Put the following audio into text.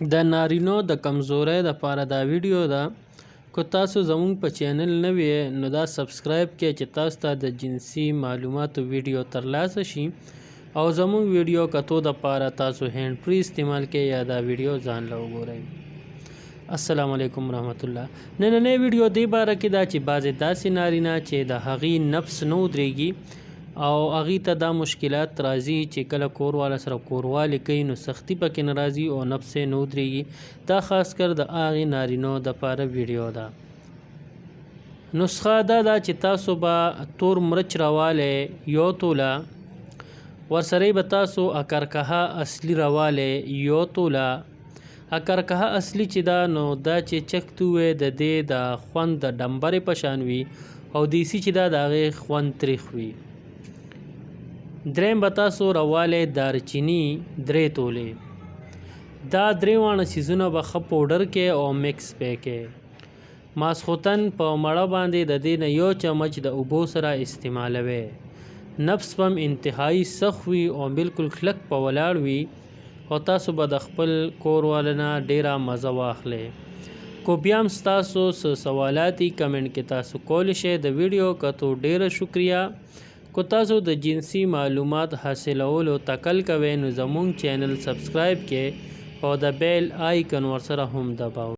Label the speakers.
Speaker 1: د نارینو د کمزورۍ لپاره دا ویډیو ده. که تاسو زموږ په چینل نوي یئ نو دا سبسکرایب کړئ چې تاسو ته د جنسي معلوماتو ویډیو ترلاسه شي او زموږ ویډیو کتو لپاره تاسو هینډ فری استعمال کړئ یا دا ویډیو ځان له وګورئ. السلام علیکم رحمت الله. نننۍ ویډیو دې باره کې ده چې بعضې داسې نارینه چې د هغې نفس نه ودرېږي او هغوی ته دا مشکلات راځي چې کله کور والا سره کوروالی کوي نو سختی پکې نه راځي او نفس یې نه ودرېږي. دا خاص کر د هغې نارینو دپاره ویډیو ده. نسخه دا ده چې تاسو به تور مرچ راوالی یو توله، ورسره به تاسو اکرکهه اصلي راوالی یو توله. اکرکهه اصلي چې ده نو دا چې چکتو وي د دې د خوند د ډمبرې په شان وي او دیسي چې ده د هغې خوند تریخ وي. دریم به تاسو راوالی دارچیني 3 تولې. دا درې واړه څیزونه به ښه پوډر کې او مکس پې کې. ماسخوتن په مړه باندې د دې نه یو چمچ د اوبو سره استعمالوي. نفس به هم انتهایی سخت وي او بالکل کلک په ولاړ وي او تاسو به د خپل کور واله نه ډیره مزه واخلئ. کو بیا هم ستاسو څه سوالات دي کمنټ کې تاسو کولی شئ. د ویډیو کتو ډیره شکریه. که تاسو د جنسي معلومات حاصلولو تکل کوئ نو زموږ چینل سبسکرایب کړئ او د بیل آیکن ورسره هم دباوئ.